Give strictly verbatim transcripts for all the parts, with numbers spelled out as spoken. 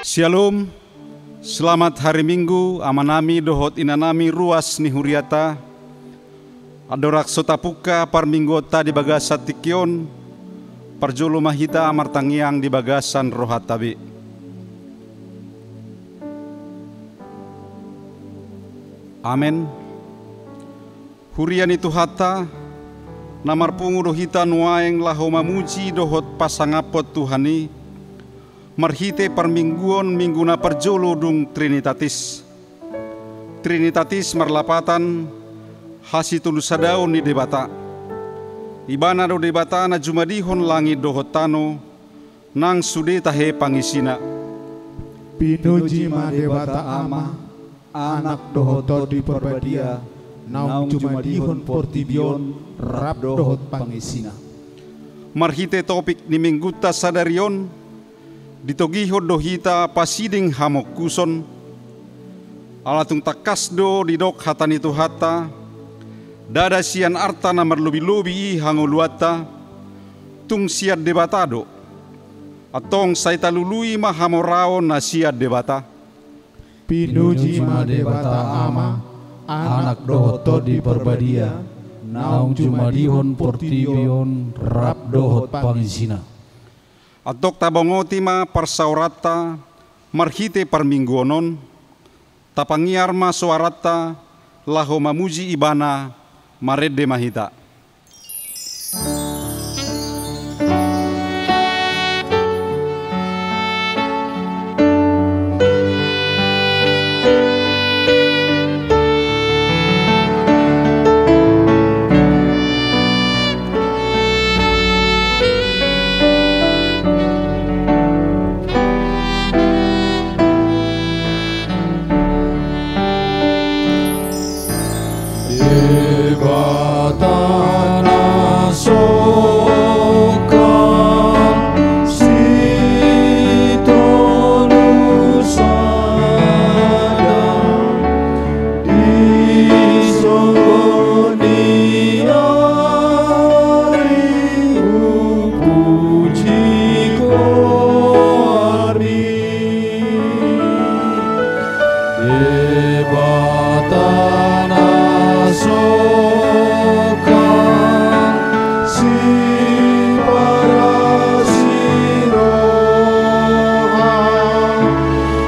Syalom. Selamat hari Minggu, amanami dohot inanami ruas ni huriata. Andorang so tapungka parmingguonta di bagasan tingki on, parjolo ma hita martangiang di bagasan rohanta be. Amen. Huria ni Tuhanta, na marpungu do hita nuaeng laho mamuji dohot pasangaphon Tuhan i, marhite parmingguon minggu na parjolo dung Trinitatis. Trinitatis marlapatan hasitolusadaon ni Debata. Ibana do Debata na jumadihon langit dohot tano, nang sude tahe pangisina. Pinuji ma Debata Ama, Anak dohot Tondi Parbadia, naung jumadihon portibi on rap dohot pangisina. Marhite topik ni minggunta sadari on, ditogihon do hita pasiding hamongkuson. Ala tung tangkas do didok hata ni Tuhanta, ndada sian arta na marlobilobi i hangoluanta, tung sian Debata do. Antong sai talului ma hamoraon na sian Debata. Pinuji ma Debata Ama, Anak dohot Tondi Parbadia, naung jumadihon portibi on rap dohot pangisina. Antong tabongoti ma parsaoranta marhite parmingguon on, tapangiar ma soaranta laho mamuji Ibana. Marende ma hita. Debata na songkan sitolu sada, di songon i ari hupuji goarmi. Debata na songkan siparasi roha,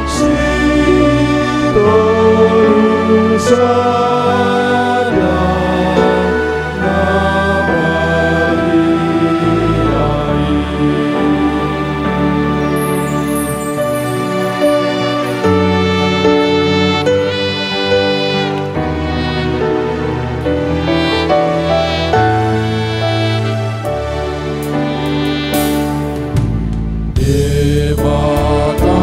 sitolu sada na badia i. Debata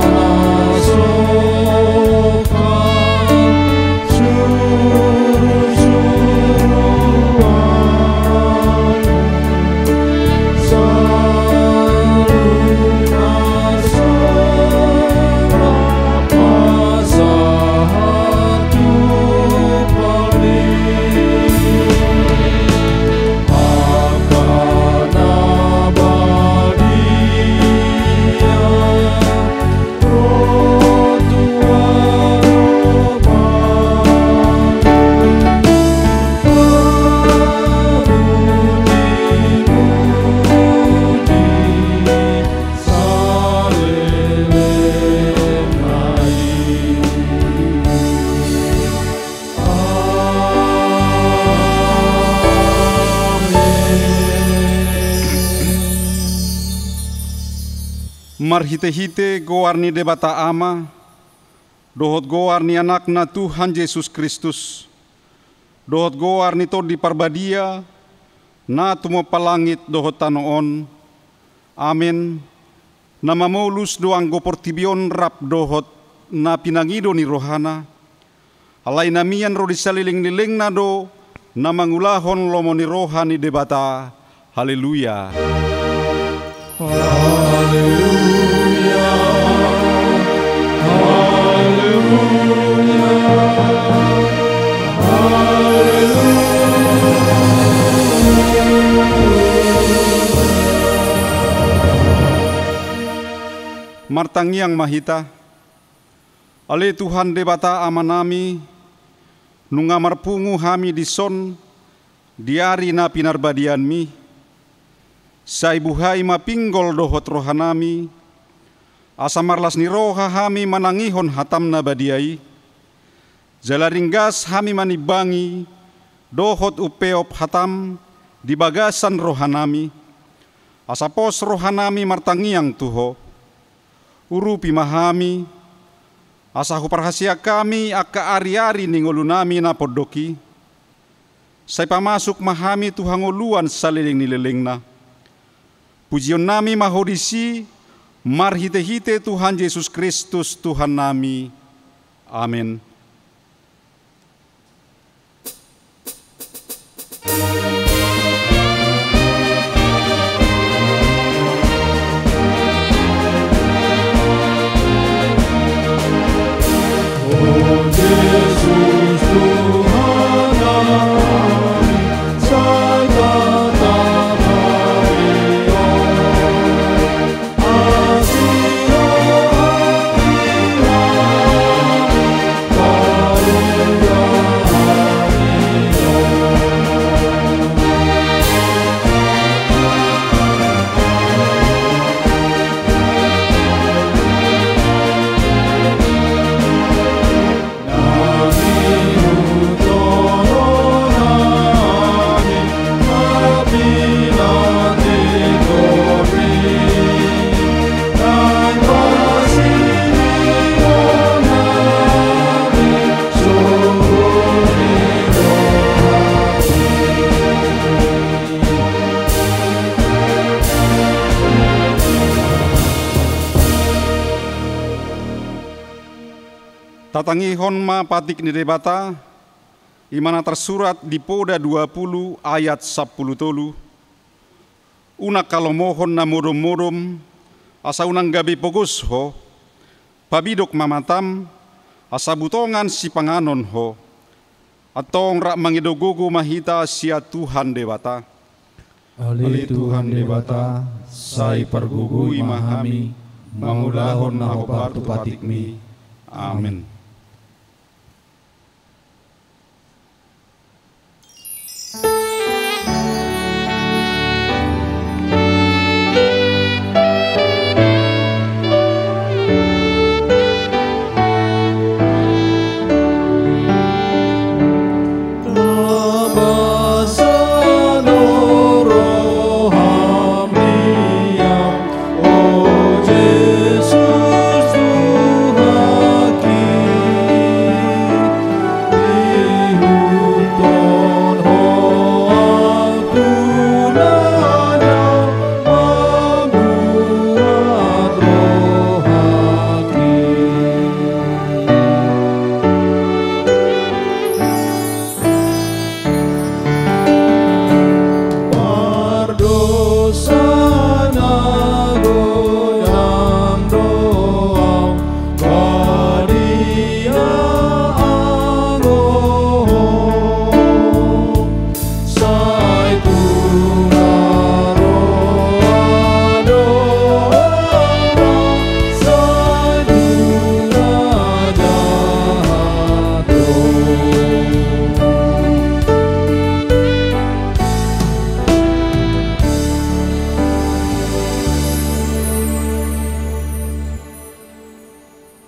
na songkan surusuruan, saluhutna songon pasahat tu pali. Angka na badia, Marhitehite goar ni Debata Ama, dohot goar ni Anakna Tuhan Jesus Kristus, dohot goar ni Tondi Parbadia, na tumompa langit dohot tano on. Amen. Na mamolus do anggo portibi on rap dohot na pinangido ni rohana. Alai na mian ro di salelenglelengna do na mangulahon lomo ni roha ni Debata. Haleluya. Haleluya. Haleluya. Haleluya. Martangiang ma hita. Ale Tuhan Debata Amanami, nunga marpungu hami dison di ari na pinarbadianmi. Sai buhai ma pinggol dohot rohanami, asa marlas ni roha hami manangihon hatam na badia i. Jala ringgas hami manimbangi dohot umpeop hatam di bagasan rohanami, asa pos rohanami martangiang tu Ho. Urupi ma hami, asa huparhaseang hami angka ari-ari ni ngolunami na pondok i. Sai pamasuk ma hami tu hangoluan saleleng ni lelengna. Pujionnami ma Ho disi, marhite-hite Tuhan Jesus Kristus Tuhannami. Amen. Tatangihon ma patik ni Debata, i ma na tarsurat di Poda dua pulu ayat sampulu tolu. Unang halomohon na modom-modom, asa unang gabe pogos ho, pabidok ma matam, asa butongan sipanganon ho. Antong rap mangido gogo ma hita sian Tuhan Debata. Ale Tuhan Debata, sai pargogoi ma hami, mangulahon na hombar tu patikmi. Amen.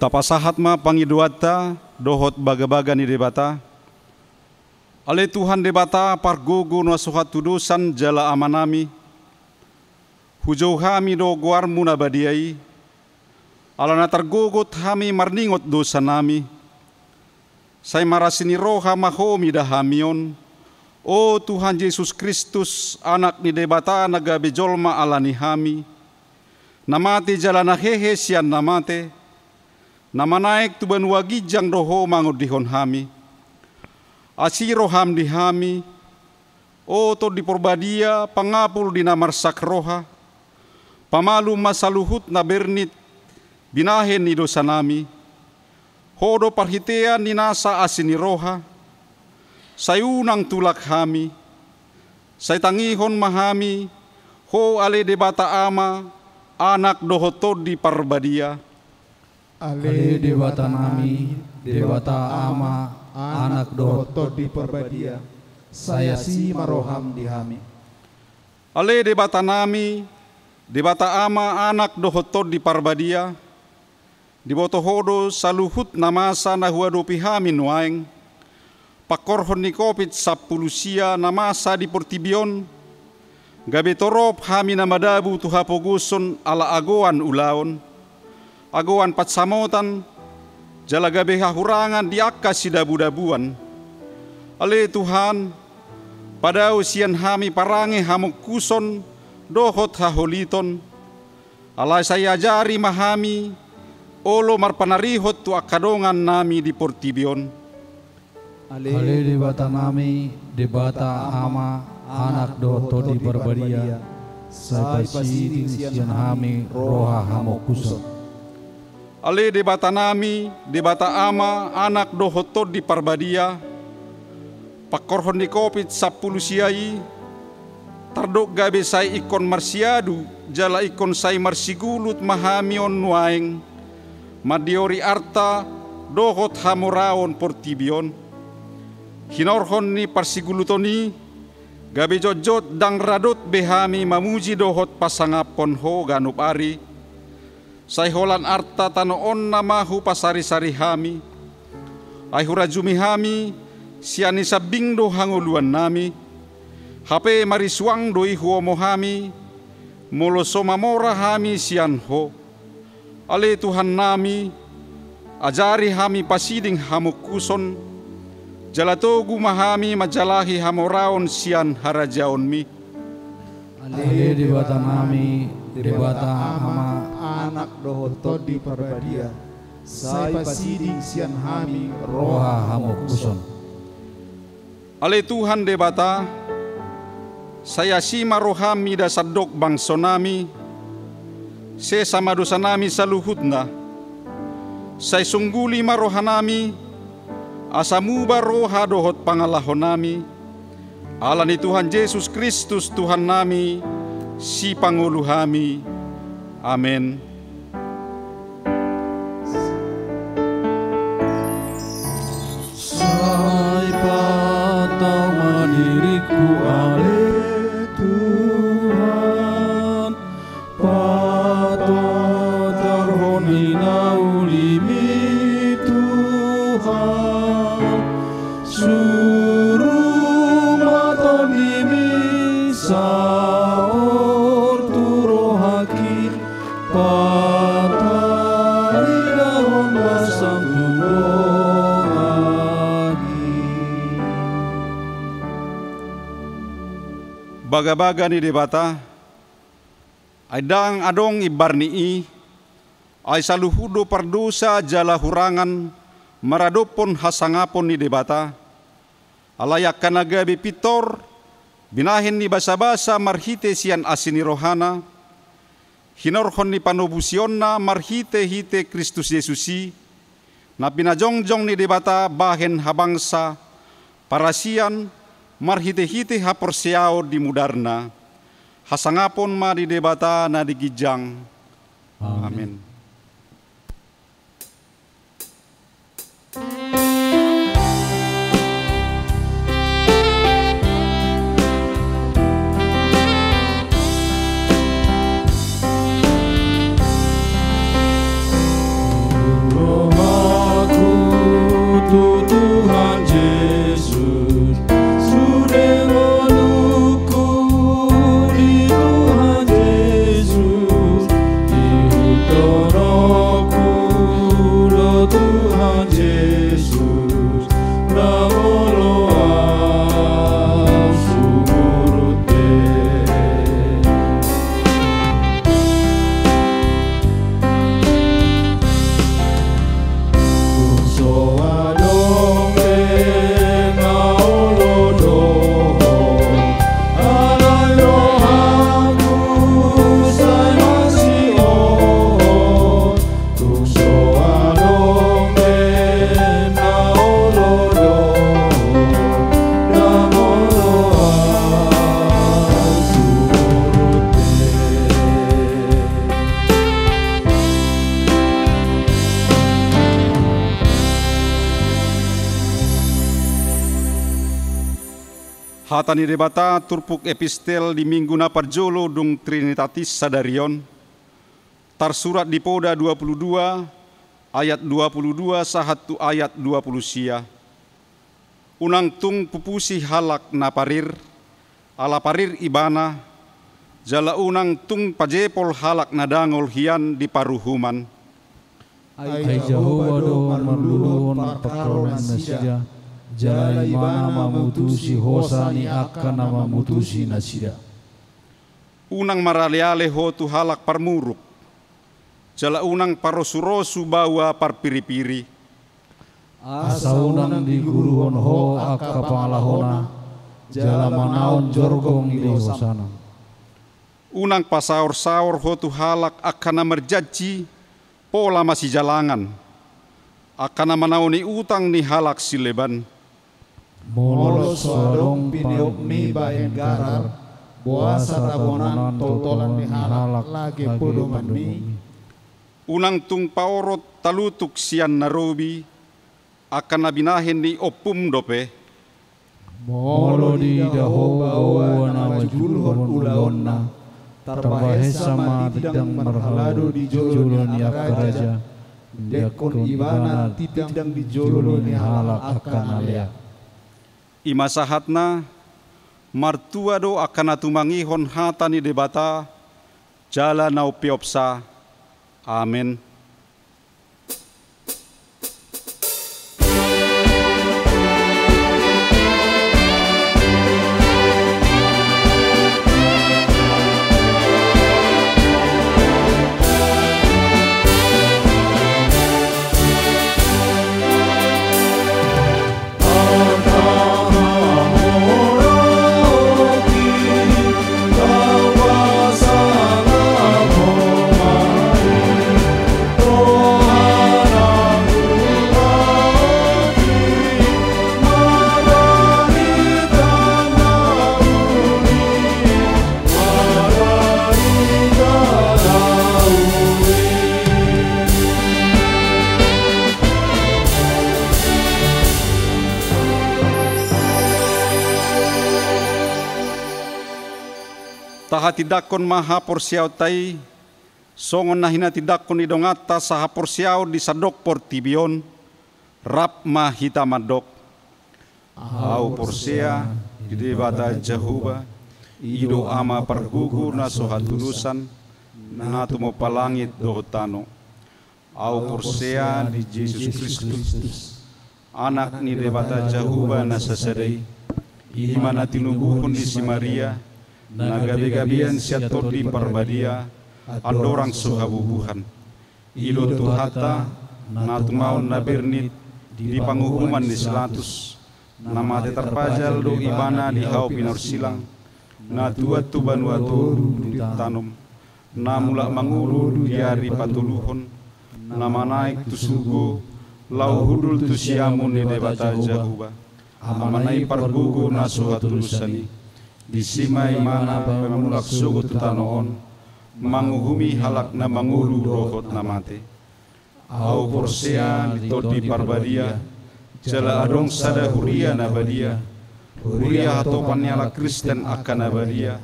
Tapasahat ma pangidoanta dohot bagabaga ni Debata. Ale Tuhan Debata, pargogo na so hatudosan jala Amanami, hujou hami do goarmu na badia i, ala na targogot hami marningot dosanami. Sai marasi ni roha ma Ho mida hami on, o Tuhan Jesus Kristus, Anak ni Debata na gabe jolma ala ni hami, na mate jala na hehe sian na mate, na manaek tu banua ginjang do Ho mangondihon hami. Asi roham di hami, o Tondi Porbadia, pangapul di na marsak roha, pamalum ma saluhut na bernit binahen ni dosanami. Ho do parhitean ni nasa asi ni roha, sai unang tulak hami, sai tangihon ma hami, Ho ale Debata Ama, Anak dohot Tondi Parbadia. Ale Debatanami, Debata Ama, Anak dohot Tondi Parbadia, sai asi ma roham di hami. Ale Debatanami, Debata Ama, Anak dohot Tondi Parbadia, diboto Ho do saluhut na masa na huadopi hami nuaeng, pangkorhon ni Covid sampulu sia na masa di portibi on, gabe torop hami na madabu tu hapogoson ala agoan ulaon, agoan pansamotan, jala gabe hahurangan di angka sidabudabuan. Ale Tuhan, padao sian hami parange hamongkuson dohot haholiton, alai sai ajari ma hami olo marpanarihon tu angka dongannami di portibi on. Ale Debatanami, Debata Ama, Anak dohot Tondi Parbadia, sai pasiding sian hami roha hamongkuson. Ale Debatanami, Debata Ama, Anak dohot Tondi Parbadia, pangkorhon ni Covid sampulu sia i, tardok gabe sai ingkon marsiadu jala ingkon sai marsigulut ma hami on nuaeng, mandiori arta dohot hamoraon portibi on. Hinorhon ni parsiguluton i, gabe jotjot ndang radot be hami mamuji dohot pasangaphon Ho ganup ari. Sai holan arta tano on nama hupasarisari hami. Ai hurajumi hami, sian i sambing do hangoluannami. Hape marisuang do i huomo hami, molo so mamora hami sian Ho. Ale Tuhannami, ajari hami pasiding hamongkuson, jala togu ma hami manjalahi hamoraon sian harajaonmi. Ale Debatanami, Debata Ama, Anak dohot Tondi Parbadia, sai pasiding sian hami roha hamongkuson. Ale Tuhan Debata, sai asi ma roham mida sandok bangsonami, sesa ma dosanami saluhutna. Sai sungguli ma rohanami, asa muba roha dohot pangalahonami, ala ni Tuhan Jesus Kristus Tuhannami, Sipangolu hami. Amen. Sai patau ma diringku ale Tuhan, patotarhon ni na ulimi Tuhan, suru ma tondimi saor tu rohangki, pataridahon basam tu donganki. Bagabaga ni Debata, ai ndang adong imbar ni i, ai saluhut do pardosa jala hurangan maradophon hasangapon ni Debata. Alai angka na gabe pintor, binahen ni basabasa marhite sian asi ni rohana, hinorhon ni panobusionna marhitehite Kristus Jesus i, na pinajongjong ni Debata bahen habangsa, parasian, marhitehite haporseaon di mudarna. Hasangapon ma di Debata na di ginjang. Amen. Amen. Rohangku tu Tuhan Jesus, sude ngolungku di Tuhan Jesus, diihuthon Hata ni Debata turpuk epistel di minggu na parjolo dung Trinitatis sadari on, tarsurat di Poda dua puluh dua, ayat dua puluh dua sahat tu ayat dua puluh sia. Unang tung pupusi halak na parir, ala parir ibana, jala unang tung pajepol halak na dangol hian di paruhuman. Ai Jahowa do marluluhon parkaroan nasida, jala ibana mamutusi hosa ni angka na mamutusi nasida. Unang maraleale ho tu halak parmuruk, jala unang parosurosu baoa parpiripiri. Asa unang diguruhon ho angka pangalahona, jala manaon jorgong di hosana. Unang pasaorsaor ho tu halak angka na marjanji pola masijalangan, angka na manaoni utang ni halak sileban. Molo so adong pineopmi bahen garar, boasa tabonan toltolan ni halak lage podomanmi? Unang tung paorot talutuk sian na robi, angka na binahen ni ompum dope. Molo diida ho baoa na manjugulhon ulaonna, tarbahensa ma tindang marhalado di jolo ni angka raja, diangkon ibana tindang di jolo ni halak angka na leak. I ma sahatna, martua do angka na tumangihon hata ni Debata, jala na umpeopsa. Amen. Tahatindangkon ma haporseaonta i, songon na hinatindangkon ni donganta sahaporseaon di sandok portibi on, rap ma hita mandok. Ahu porsea di Debata Jahowa, i do Ama pargogo na so hatudosan, na tumompa langit dohot tano. Ahu porsea di Jesus Kristus, Anak ni Debata Jahowa na sasada i, i ma na tinubuhon ni si Maria, na gabegabean sian Tondi Parbadia, andorang so habubuhan. I do Tuhanta, na tumaon na bernit di panguhuman ni si Latus, na mate tarpajal do ibana di hau pinorsilang, na tuat tu banua toru ditanom, na mulak mangolu di ari patoluhon, na manaek tu surgo, laho hundul tu siamun ni Debata Jahowa, Amana i pargogo na so hatudosan i. Disi ma ibana pe mulak sogot tu tano on, manguhumi halak na mangolu dohot na mate. Ahu porsea di Tondi Parbadia, jala adong sada huria na badia, huria hatopan ni halak Kristen angka na badia,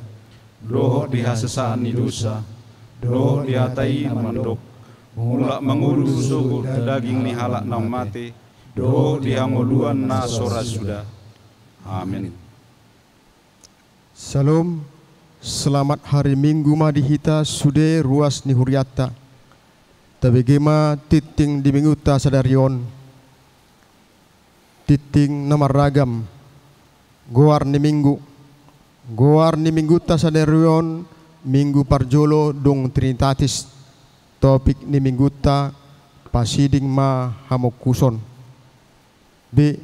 dohot di hasesaan ni dosa, dohot di hata i na mandok, mulak mangolu sogot tu daging ni halak na mate, dohot di hangoluan na so ra suda. Amen. Syalom. Selamat hari Minggu ma di hita sude ruas ni hurianta. Tabege ma tingting di Minggunta sadari on. Tingting na marragam. Goar ni Minggu. Goar ni Minggunta sadari on, Minggu parjolo dung Trinitatis. Topik ni Minggunta, pasiding ma hamongkuson. B.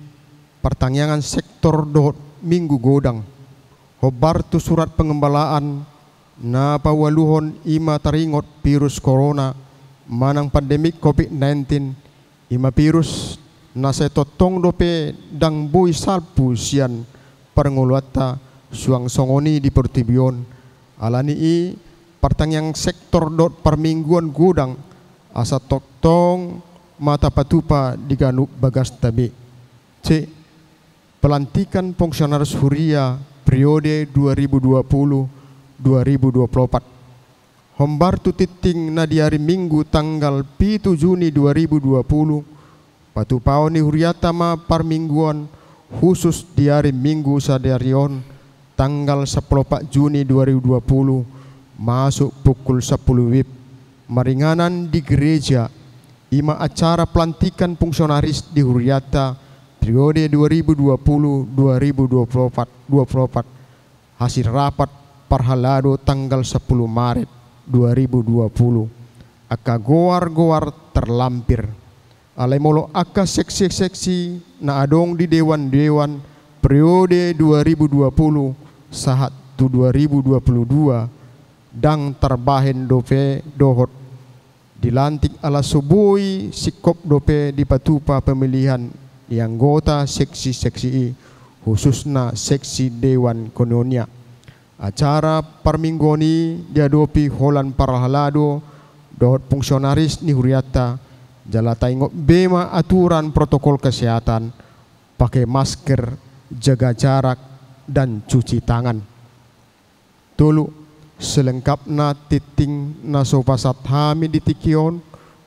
Partangiangan sektor dohot Minggu godang. Hombar tu surat Pengembalaan, na paualuhon i ma taringot virus corona, manang pandemi covid nineteen, i ma virus na sai tongtong dope ndang boi salpu sian parngoluanta, suang songon i di portibi on. Ala ni i, partangiangan sektor dohot parmingguan godang, asa tongtong ma tapatupa di ganup bagasta be. C. Pelantikan fungsionaris huria periode dua ribu dua puluh dua ribu dua puluh opat. Hombar tu tingting na di ari Minggu tanggal pitu Juni dua ribu dua puluh, patupaon ni huriata ma parmingguon khusus di ari Minggu sadari on, tanggal sampulu opat Juni dua ribu dua puluh, masuk pukul sampulu WIB, maringanan di gereja, i ma acara pelantikan fungsionaris di huriata periode dua ribu dua puluh dua ribu dua puluh opat, dua puluh opat, hasil rapat parhalado tanggal sampulu Maret dua ribu dua puluh. Angka goar-goar terlampir. Alai molo angka seksi-seksi na adong di dewan-dewan periode dua ribu dua puluh sahat tu dua ribu dua puluh dua, ndang tarbahen dope dohot dilantik ala so boi singkop dope dipatupa pemilihan ni anggota seksi-seksi i, khususna seksi Dewan Koinonia. Acara parmingguon i diadopi holan parhalado dohot fungsionaris ni huriata, jala taingot be ma aturan protokol kesehatan, pakai masker, jaga jarak, dan cuci tangan. Tolu, selengkapna tingting na so hupasahat hami di tingki on,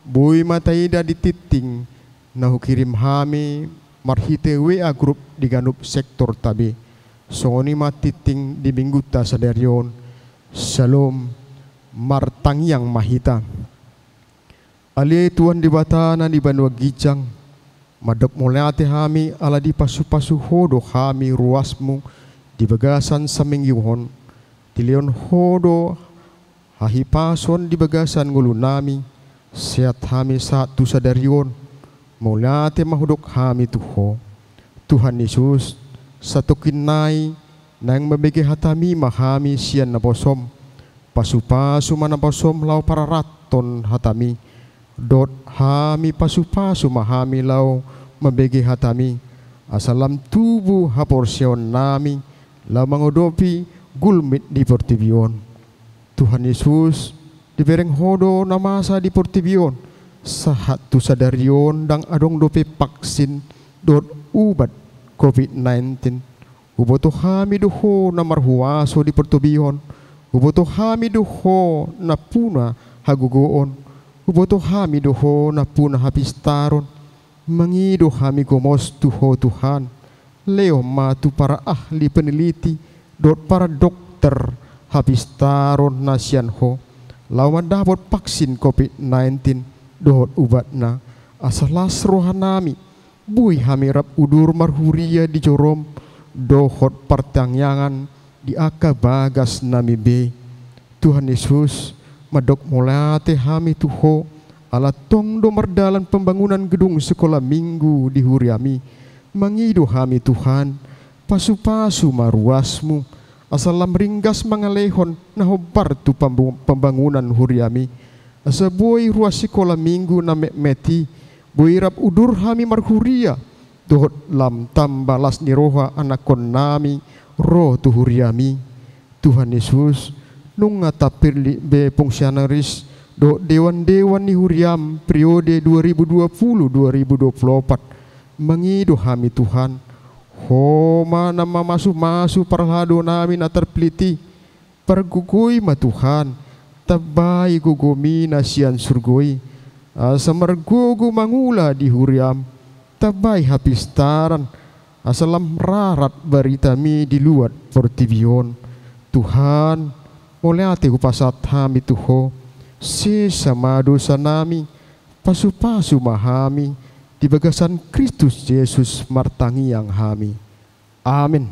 boi ma taida di tingting na hukirim hami marhite WA grup di ganup sektorta be. Songon i ma tingting di Minggunta sadari on. Syalom, martangiang ma hita. Ale Tuhan Debata na di banua ginjang, mandok mauliate hami ala dipasu-pasu Ho do hami ruasmu di bagasan saminggu on. Dilehon Ho do hahipason di bagasan ngolunami, sehat hami sahat tu sadari on. Mauliate ma hudok hami tu Ho. Tuhan Jesus, satongkin nai naeng mambege hatami ma hami sian naposom. Pasu-pasu ma naposom laho pararathon hatami. Dohot hami pasu-pasu ma hami laho mambege hatami, asa lam tubu haporseaonnami laho mangadopi gulmit di portibi on. Tuhan Jesus, dibereng Ho do na masa di portibi on, sahat tu sadari on ndang adong dope vaksin dohot ubat covid nineteen. Huboto hami do Ho na marhuaso di portibi on. Huboto hami do Ho na puna hagogoon. Huboto hami do Ho na puna hapistaron. Mangido hami gomos tu Ho Tuhan. Lehon ma tu para ahli peneliti dohot para dokter hapistaron na sian Ho, laho mandapot vaksin covid nineteen dohot ubatna, asa las rohanami, boi hami rap udur marhuria di jorom dohot partangiangan di angka bagasnami be. Tuhan Jesus, mandok mauliate hami tu Ho, ala tong do mardalan pembangunan gedung sekolah minggu di huriami. Mangido hami Tuhan, pasu-pasu ma ruasmu, asa lam ringgas mangalehon na hombar tu pambu-, pembangunan huriami. Asa boi ruas sekolah minggu na metmet i, boi rap udur hami marhuria, dohot lam tamba las ni roha anakkonnami ro tu huriami. Tuhan Jesus, nunga tapillit be fungsionaris dohot dewan-dewan ni huriam periode dua ribu dua puluh dua ribu dua puluh opat. Mangido hami Tuhan, Ho ma na mamasu-masu parhaladonami na tarpillit i. Pargogoi ma Tuhan, tambai gogomi na sian surgo i, asa margogo mangula di huriam, tambai hapistaran, asa lam rarat baritami di luat portibi on. Tuhan, mauliate hupasahat hami tu Ho, sesa ma dosanami, pasu-pasu ma hami, di bagasan Kristus Jesus martangiang hami. Amen.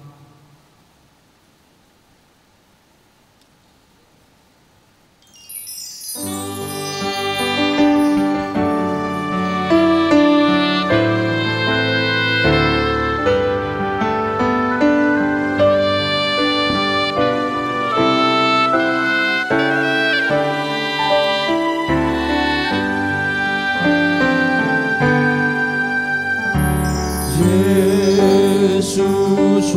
Jesus,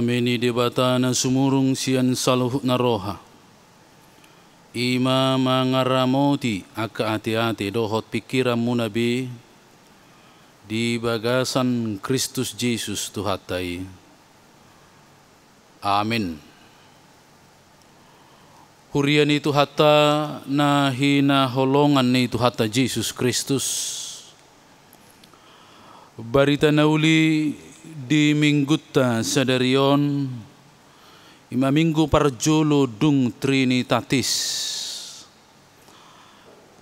Dame ni Debata na sumurung sian saluhutna roha, i ma mangaramoti angka ateate dohot pingkiranmuna be di bagasan Kristus Jesus Tuhanta i. Amen. Huria ni Tuhanta na hinaholongan ni Tuhanta Jesus Kristus. Barita na uli di minggunta sadari on, i ma minggu parjolo dung Trinitatis.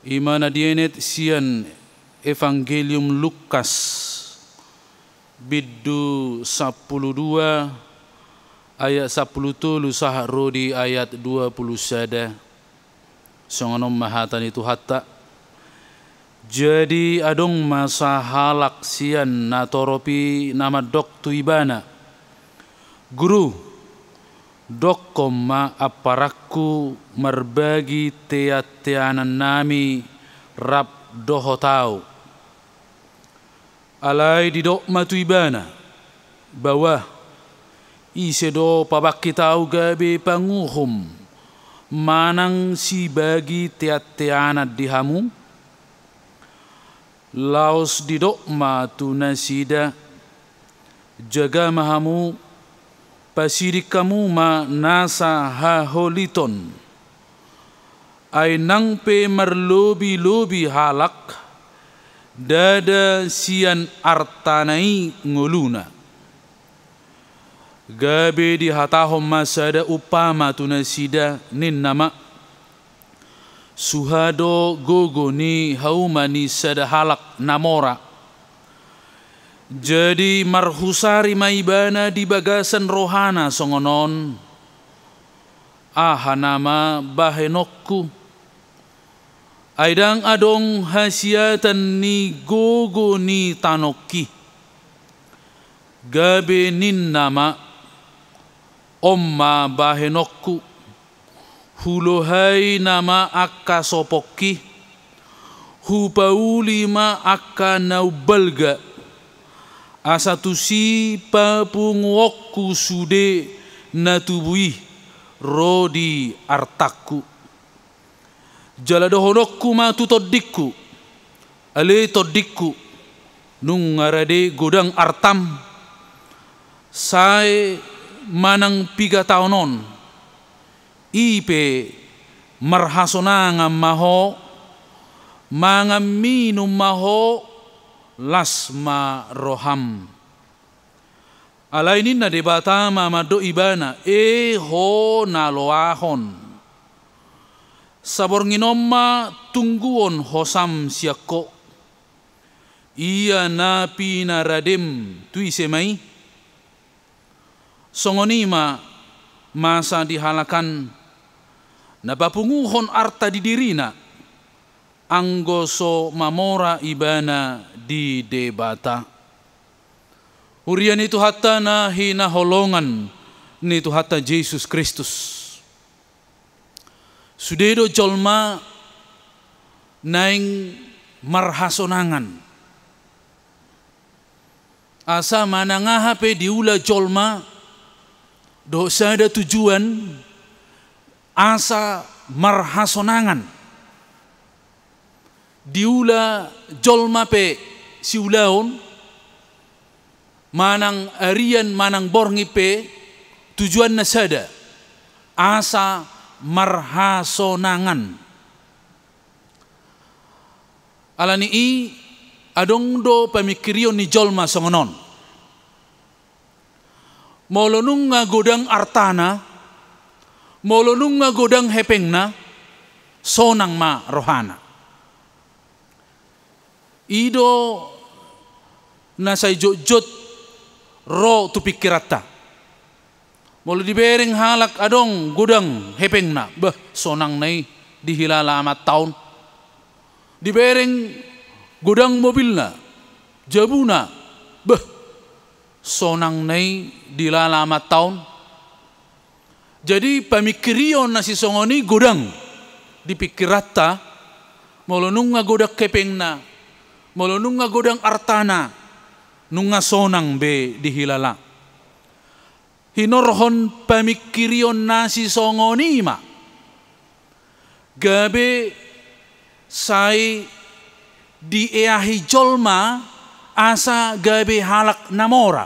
I ma na dienet sian Evangelium Lukas, bindu sampulu dua, ayat sampulu tolu sahat ro di ayat dua pulu sada. Songon on ma hata ni Tuhanta. Jadi adong ma sahalak sian natorop i na mandok tu Ibana, "Guru, dokkon ma amparanku marbagi teanteanannami rap dohot ahu." Alai didok ma tu Ibana, "Bawah, ise do pabangkit ahu gabe panguhum manang sibagi teanteanan di hamu?" Laos didok ma tu nasida, "Jaga ma hamu, pasiding hamu ma nasa haholiton. Ai nang pe marlobilobi halak, ndada sian artana i ngoluna." Gabe dihatahon ma sada umpama tu nasida, ninna ma, "Suha do gogo ni hauma ni sada halak na mora. Jadi marhusari ma ibana di bagasan rohana songon on, 'Aha nama bahenonku? Ai ndang adong hasiatan ni gogo ni tanongki.' Gabe ninna ma, 'On ma bahenonku, hulohai nama angka sopongki, hupauli ma angka na umbalga, asa tusi papunguonku sude na tubu i ro di artangku. Jala dohononku ma tu tondingku, 'Ale tondingku, nunga rade godang artam, sae manang piga taon on, i pe marhasonangan ma ho, mangan minum ma ho, las ma roham.' Alai ninna Debata ma mandok ibana, 'E ho na loahon, saborngin on ma tungguon hosam sian ho. Ia na pinaradem tu ise ma i?' Songon i ma masa di halak an, na papunguhon arta di dirina, anggo so mamora ibana di Debata." Huria ni Tuhanta na hinaholongan ni Tuhanta Jesus Kristus. Sude do jolma naeng marhasonangan. Asa manang aha pe diula jolma dohot sada tujuan, asa marhasonangan. Diula jolma pe siulaon, manang arian manang borngin pe, tujuanna sada, asa marhasonangan. Alani i adong do pamingkirion ni jolma songon on. Molo nunga godang artana, molo nunga godang hepengna, sonang ma rohana. I do na sai jotjot ro tu pingkiranta. Molo dibereng halak adong godang hepengna, bah, sonangna i dihilala amanta on. Dibereng godang mobilna, jabuna, bah, sonangna i dihilala amanta on. Jadi pamingkirion na sisongon i godang di pingkiranta, molo nunga godang hepengna, molo nunga godang artana, nunga sonang be dihilala. Hinorhon pamingkirion na sisongon i ma gabe sai dieahi jolma asa gabe halak na mora.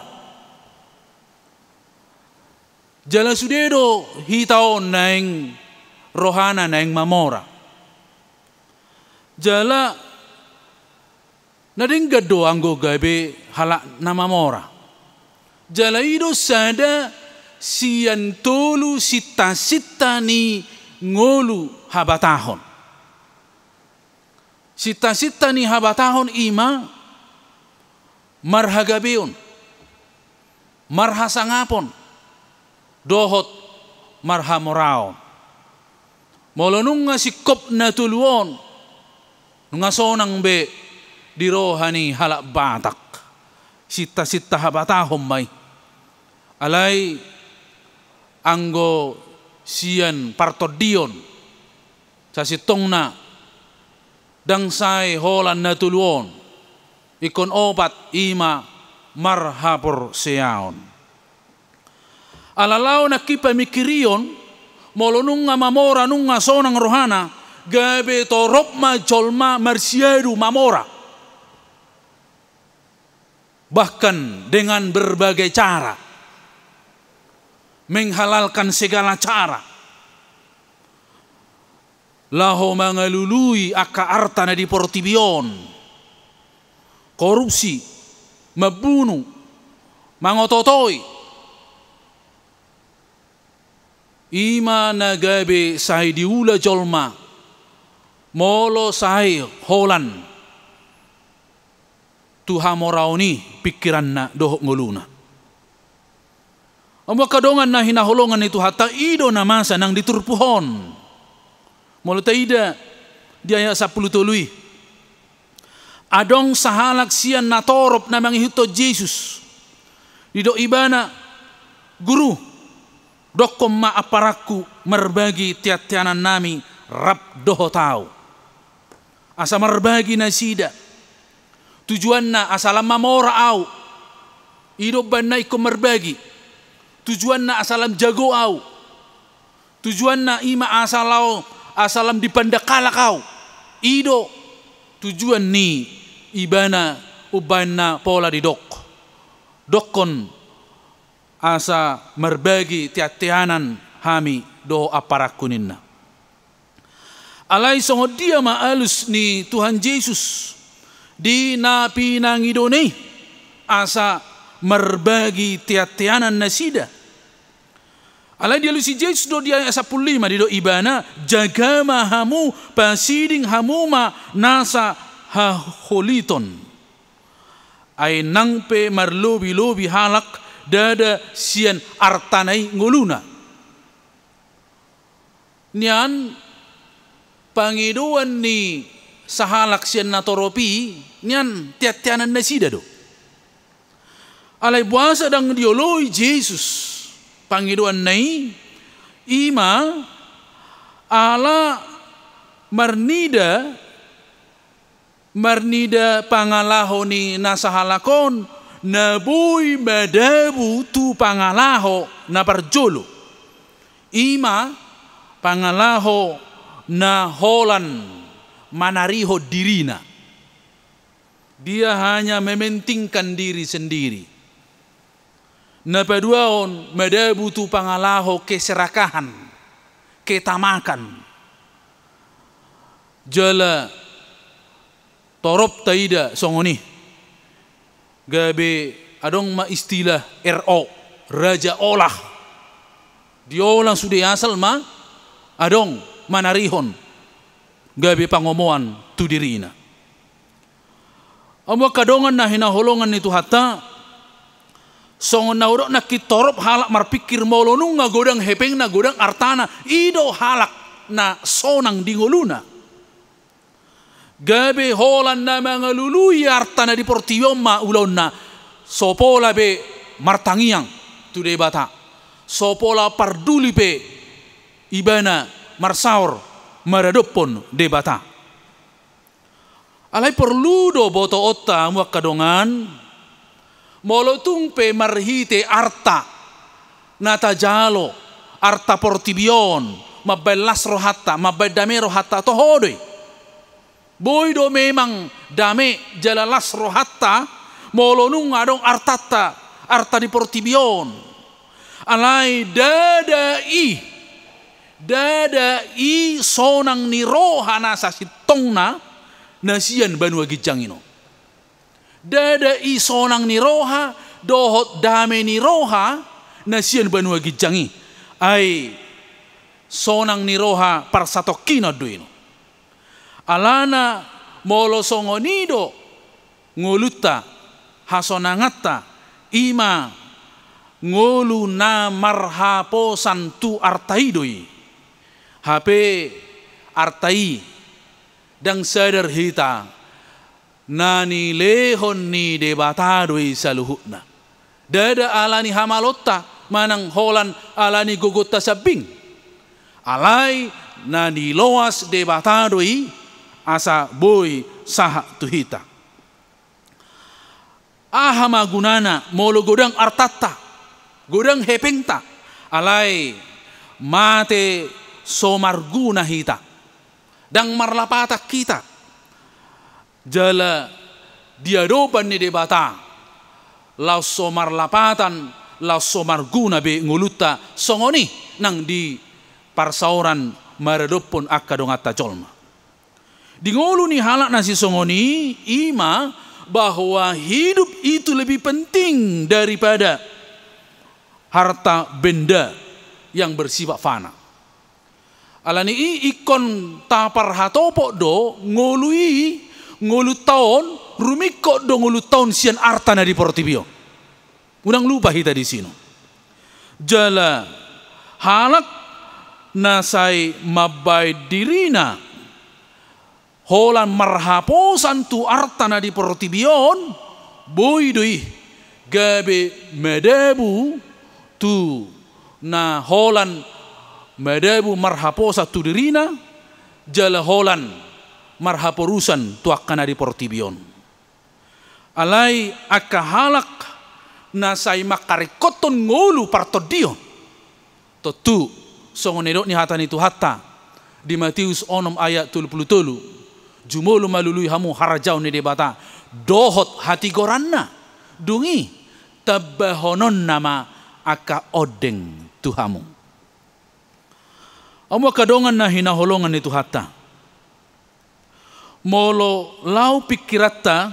Jala sude do hita on naeng rohana naeng mamora. Jala na denggan do anggo gabe halak na mamora. Jala i do sada sian tolu sintasinta ni ngolu habatahon. Sintasinta ni habatahon i ma marhagabeon, marhasangapon, dohot marhamoraon. Molo nunga singkop na tolu on, nunga sonang be di roha ni halak Batak. Sintasinta habatahon ma i. Alai anggo sian partondion, sasintongna ndang sae holan na tolu on. Ingkon opat i ma marhaporseaon. Ala laho nangkin pamingkirion, molo nunga mamora nunga sonang rohana, gabe torop ma jolma marsiadu mamora. Bahkan dengan berbagai cara, menghalalkan segala cara, laho mangalului angka arta na di portibi on, korupsi, mambunu, mangototoi. I ma na gabe sai diula jolma, molo sai holan tu hamoraon i pingkiranna dohot ngoluna. Hamu angka dongan na hinaholongan ni Tuhanta, i do na masa nang di turpuk on. Molo taida di ayat sampulu tolu i, adong sahalak sian natorop na mangihuthon Jesus. Didok ibana, "Guru, dokkon ma amparangku marbagi teanteanannami rap dohot ahu." Asa marbagi nasida. Tujuanna asa lam mamora ahu. I do umbahen na ingkon marbagi. Tujuanna asa lam jago ahu. Tujuanna i ma asa laho, asa lam dipandang halak ahu. I do tujuan ni ibana umbahen na pola didok, "Dokkon asa marbagi teanteanan hami dohot amparangku," ninna. Alai songon dia ma alus ni Tuhan Jesus di na pinangidona i asa marbagi teanteanan nasida? Alai dialusi Jesus do di ayat sampulu lima, didok ibana, "Jaga ma hamu, pasiding hamu ma nasa haholiton. Ai nang pe marlobilobi halak, ndada sian artana i ngoluna." Nian pangidoan ni sahalak sian natorop i, nian teanteanan nasida do. Alai boasa ndang dioloi Jesus pangidoanna i? I ma ala marnida, marnida pangalaho ni na sahalak on na boi madabu tu pangalaho na parjolo. I ma pangalaho na holan manarihon dirina. Dia hanya mementingkan diri sendiri. Na paduahon, madabu tu pangalaho keserakahan, ketamakan. Jala torop taida songon i. Gabe adong ma istilah R O, raja olah. Diolah sude asal ma adong manarihon gabe pangomoan tu dirina. Hamu angka dongan na hinaholongan ni Tuhanta, songon na hudok nangkin torop halak marpingkir molo nunga godang hepengna, godang artana, i do halak na sonang di ngoluna. Gabe holan na mangalului arta na di portibi on ma ulaonna, so pola be martangiang tu Debata, so pola parduli pe ibana marsaor maradophon Debata. Alai porlu do botoonta, hamu angka dongan, molo tung pe marhite arta na tajalo, arta portibi on, mambaen las rohanta, mambaen dame rohanta, toho do i. Boi do memang dame jala las rohanta, molo nunga adong artanta, arta di portibi on. Alai ndada i, ndada i sonang ni roha na sasintongna na sian banua ginjang i on. Ndada i sonang ni roha dohot dame ni roha na sian banua ginjang i. Ai sonang ni roha parsatongkinan do i on. Alana molo songon i do ngolunta, hasonanganta, i ma ngolu na marhaposan tu arta i do i. Hape arta i ndang sadar hita na nilehon ni Debata do i saluhutna. Ndada ala ni hamalonta manang holan ala ni gogonta sambing. Alai na niloas Debata do i asa boi sahat tu hita. Aha ma gunana molo godang artanta, godang hepengta, alai mate so marguna hita, ndang marlapatan hita. Jala di adopan ni Debata, laos so marlapatan, laos so marguna be ngolunta songon i nang di parsaoran maradophon angka donganta jolma. Di ngolu ni halak na sisongon i, i ma bahwa hidup itu lebih penting daripada harta benda yang bersifat fana. Ala ni i ingkon taparhatopot do ngolu i, ngolunta on, rumingkot do ngolunta on sian arta na di portibi on. Unang lupa hita di sini. Jala halak na sai mambaen dirina holan marhaposan tu arta na di portibi on, boi do i gabe madabu tu na holan madabu marhaposan tu dirina, jala holan marhaporusan tu angka na di portibi on. Alai angka halak na sai mangkaringkothon ngolu partondion, tontu songon na nidok ni hata ni Tuhanta di Matius onom ayat tolu pulu tolu, jumolo ma lului hamu harajaon ni Debata dohot hatigoranna, dung i tambahononna ma angka ondeng tu hamu. Hamu angka dongan na hinaholongan ni Tuhanta, molo laho pingkiranta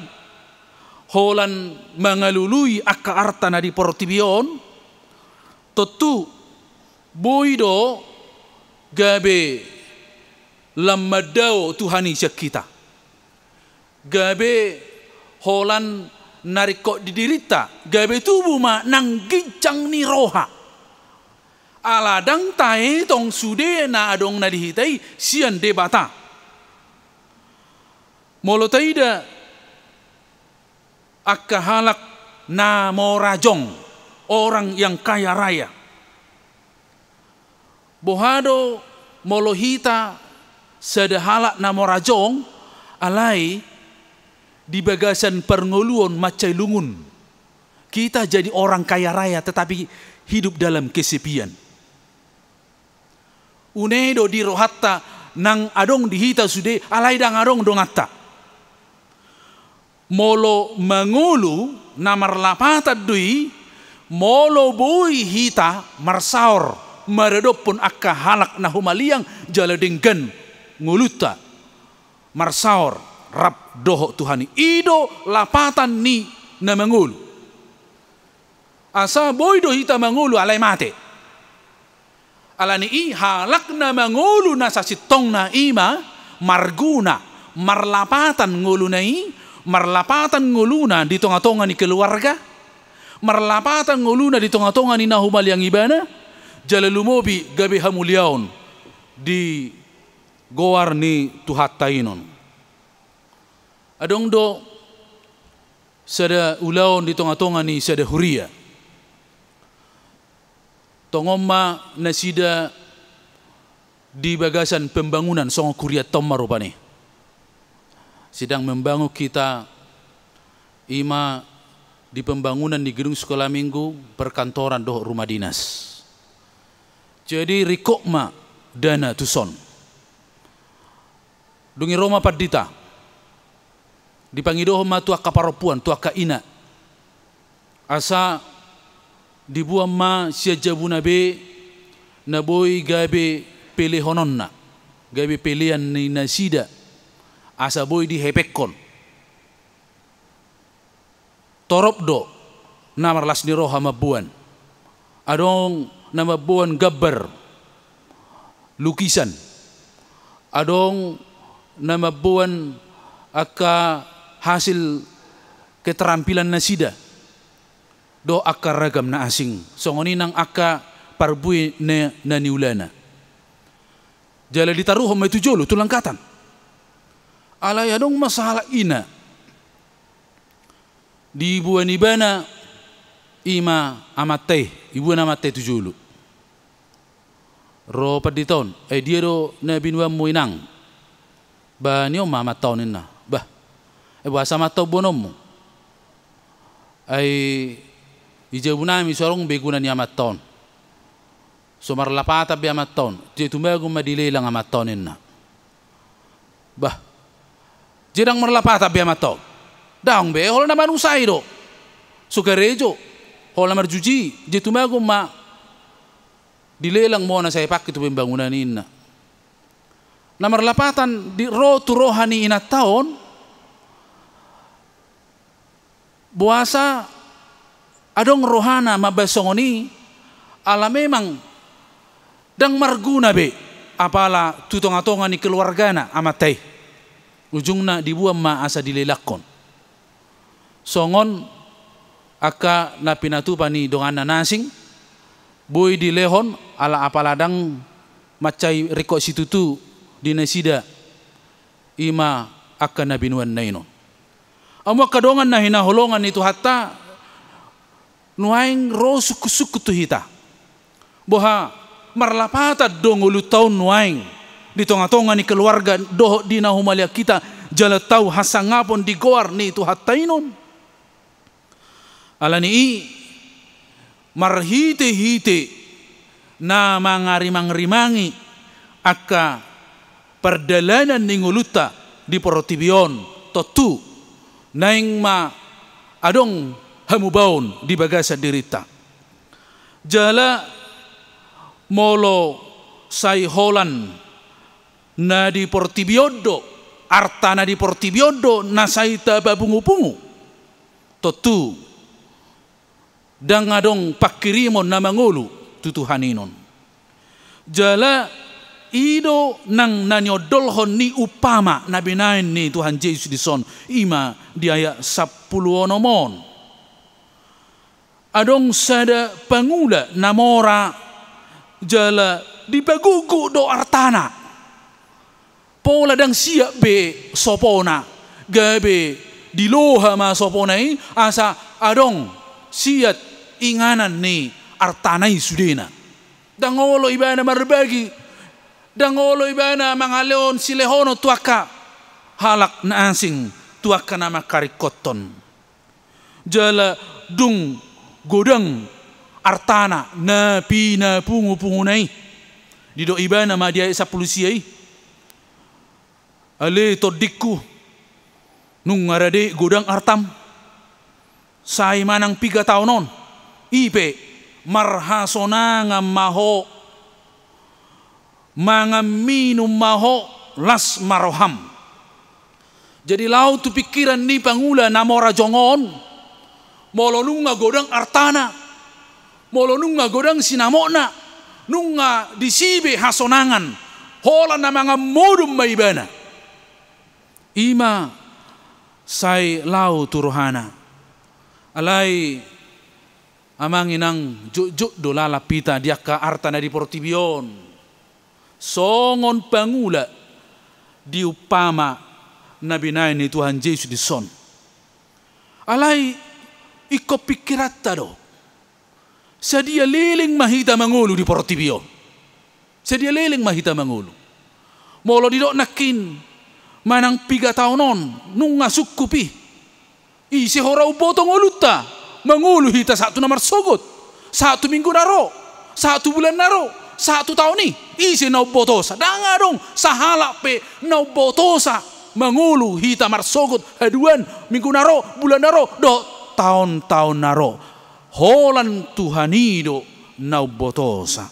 holan mangalului angka arta na di portibi on, tontu boi do gabe lam mandao Tuhan i sian hita. Gabe holan na ringkot di dirinta, gabe tubu ma nang ginjang ni roha. Ala ndang taetong sude na adong na di hita i sian Debata. Molo taida angka halak na mora jong, orang yang kaya raya. Boha do molo hita sada halak na mora jong, alai di bagasan parngoluon mansai lungun. Kita jadi orang kaya raya, tetapi hidup dalam kesepian. Une do di rohanta nang adong di hita sude, alai ndang adong donganta. Molo mangolu na marlapatan do i, molo boi hita marsaor maradophon angka halak na humaliang jala denggan ngolunta, marsaor rap dohot Tuhan i. I do lapatan ni na mangolu. Asa boi do hita mangolu alai mate. Ala ni i halak na mangolu na sasintongna i ma marguna, marlapatan ngoluna i, marlapatan ngoluna di tongatonga ni keluarga, marlapatan ngoluna di tongatonga ni na humaliang ibana, jala lumobi gabe hamuliaon di goar ni Tuhanta i on. Adong do sada ulaon di tongatonga ni sada huria. Tongon ma nasida di bagasan pembangunan songon hurianta on ma rupani. Sedang membangun kita, i ma di pembangunan di gedung sekolah minggu, perkantoran dohot rumah dinas. Jadi ringkot ma dana tuson. Dung i ro ma pandita, dipangidohon ma tu angka parompuan, tu angka ina, asa diboan ma sian jabuna be na boi gabe pelehononna, gabe pelean ni nasida, asa boi dihepekhon. Torop do na marlas ni roha mamboan. Adong na mamboan gambar, lukisan. Adong na mamboan angka hasil keterampilan nasida dohot angka ragam na asing. Songon i nang angka parbue na, na niulana. Jala ditaruhon ma i tu jolo, tu langkatan. Alai adong ma sahalak ina. Diboan ibana i ma amanta i, diboan amanta i tu jolo. Ro pandita on, "Eh, dia do na binoanmu, Inang?" "Bah, ni on ma amanta on," ninna. "Bah, eh, boasa amanta on boanonmu?" "Ai di jabunami so adong be guna ni amanta on. So marlapatan be amanta on, jadi tumagon ma dilelang amanta on," ninna. "Bah, jadi ndang marlapatan be amanta on?" "Ndang be, holan na manusai do. So karejo, holan na marjuji, jadi tumagon ma dilelang ma on asa ipangke tu pembangunan i," ninna. Na marlapatan di ro tu roha ni inanta on, boasa adong rohana mambahen songon i, ala memang ndang marguna be apala tu tongatonga ni keluargana amanta i. Ujungna diboan ma asa dilelangkon. Songon angka na pinatupa ni donganna na asing, boi dilehon ala apala ndang mansai ringkot situtu di nasida, i ma angka na binoanna i non. Hamu angka dongan na hinaholongan ni Tuhanta, nuaeng ro sungkunsungkun tu hita. Boha, marlapatan do ngolunta on nuaeng di tongatonga ni keluarga dohot di na humaliang hita, jala tau hasangapon di goar ni Tuhanta i non? Ala ni i, marhitehite na mangarimangrimangi angka pardalanan ni ngolunta di portibi on, tontu naeng ma adong hamubaon di bagasan dirinta. Jala molo sai holan na di portibi on do, arta na di portibi on do na sai tapapungupungu, tontu ndang adong pangkirimon na mangolu tu Tuhan i non. Jala i do nang na niondolhon ni umpama na binaen ni Tuhan Jesus dison, i ma di ayat sampulu onom on. Adong sada pangula na mora jala dipagogok do artana. Pola ndang siat be sopona, gabe diloha ma sopona i asa adong siat inganan ni artana i sudena. Ndang olo ibana marbagi, ndang olo ibana mangalehon silehonon tu angka halak na asing, tu angka na mangkaringkothon. Jala dung godang artana na pinapungupunguna i, didok ibana ma di ayat sampulu sia i, "Ale tondingku, nunga rade godang artam, sai manang piga taon on, i pe marhasonangan ma ho, mangan minum ma ho, las ma roham." Jadi laho tu pingkiran ni pangula na mora jongon, molo nunga godang artana, molo nunga godang sinamotna, nunga disi be hasonangan, holan na mangan modom ma ibana. I ma sai laho tu rohana. Alai amang inang, jotjot do lalap hita di angka arta na di portibi on. Songon pangula di umpama na binaen ni Tuhan Jesus dison. Alai ingkon pingkiranta do. Sadia leleng ma hita mangolu di portibi on? Sadia leleng ma hita mangolu? Molo didok nangkin manang piga taon on, nunga sungkup i. Ise hora umboto ngolunta? Mangolu hita sahat tu na marsogot, sahat tu minggu na ro, sahat tu bulan na ro, sahat tu taon i, ise na umbotosa? Ndang adong sahalak pe na umbotosa mangolu hita marsogot haduan, minggu na ro, bulan na ro, dohot taon-taon na ro. Holan Tuhan i do na umbotosa.